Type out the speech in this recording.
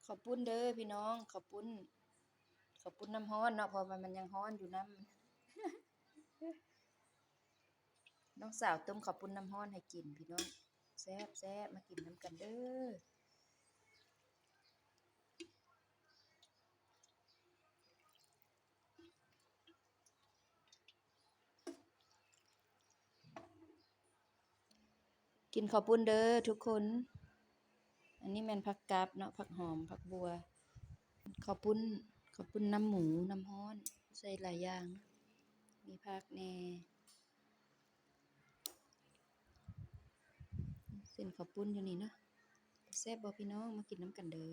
ເຂົ້າປຸ້ນເດີພີ່ນ້ອງ ເຂົ້າປຸ້ນ ເຂົ້າປຸ້ນນ້ຳຮ້ອນເນາະ ເພາະວ່າມັນຍັງຮ້ອນຢູ່ນຳ. ນ້ອງສາວຕົ້ມເຂົ້າປຸ້ນນ້ຳຮ້ອນໃຫ້ກິນພີ່ນ້ອງ ແຊບໆ ມາກິນນຳກັນເດີ. ກິນເຂົ້າປຸ້ນເດີທຸກຄົນ. ອັນນີ້ແມ່ນຜັກກາດເນາະ ຜັກຫອມ ຜັກບົ່ວ. ເຂົ້າປຸ້ນ ເຂົ້າປຸ້ນນ້ຳໝູ ນ້ຳຮ້ອນ ໃສ່ຫຼາຍຢ່າງ ມີຜັກແດ່. ເສັ້ນເຂົ້າປຸ້ນຢູ່ນີ້ເນາະ ແຊບບໍ່ພີ່ນ້ອງ ມາກິນນຳກັນເດີ.